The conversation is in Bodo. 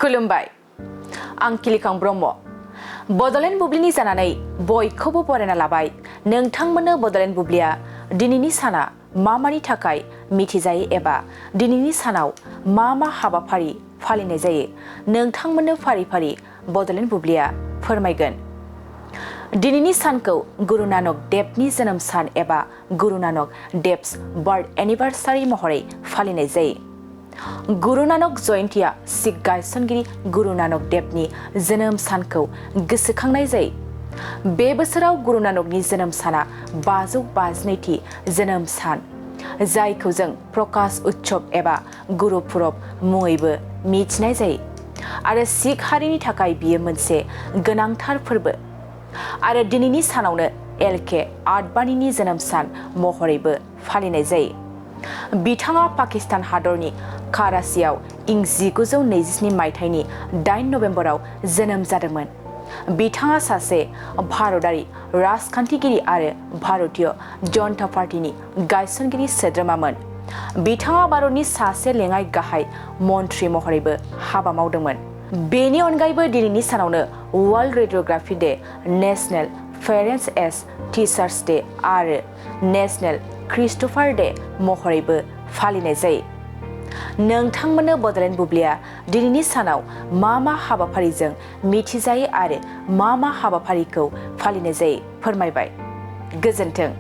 खुलुमबाय आं किलिखां ब्रह्म बडलेण्ड बुब्लिनि जानानै बयखौबो बरायना लाबाय नोंथांमोननो बडलेण्ड बुब्लिया दिनैनि साना मानि थाखाय मिथिजायो एबा दिनैनि सानाव मा हाबाफारि फालिनाय जायो नोंथांमोननो फारि फारि बडलेण्ड बुब्लिया फोरमायगोन। दिनैनि सानखौ गुरु नानक देवनि जोनोम सान एबा गुरु नानक देव्स बार्थ एनिभार्सारि महरै फालिनाय जायो। गुरु नानक जयन्तीया सिख गायसनगिरि गुरु नानक देवनि जोनोम सानखौ गोसोखांनाय जायो। बे बोसोराव गुरु नानकनि जोनोम साना 552थि जोनोम सान जायखौ जों प्रकाश उत्सव एबा गुरु पुरब मुङैबो मिथिनाय जायो आरो सिख हारिनि थाखाय बियो मोनसे गोनांथार फोरबो आरो दिनैनि सानावनो एलके आडवाणीनि जोनोम सान महरैबो फालिनाय जायो। बिथाङा पाकिस्तान हादरनि कराचीआव इं 1927 मायथाइनि 8 नभेम्बराव जोनोम जादोंमोन। बिथाङा सासे भारतारि राजखान्थिगिरि आरो भारतीय जनता पार्टीनि गायसनगिरि सोद्रोमामोन। बिथाङा भारतनि सासे लेङाइ गाहाय मन्थ्रि महरैबो हाबा मावदोंमोन। बेनि अनगायैबो दिनैनि सानावनो world radiography day, national parents as teachers day आरो नेशनेल क्रिस्ट'फार डे महरैबो फालिनाय जायो। नोंथांमोननो बडलेण्ड बुब्लिया दिनैनि सानाव मा हाबाफारिजों मिथिजायो आरो मा हाबाफारिखौ फालिनाय जायो फोरमायबाय। गोजोन्थों।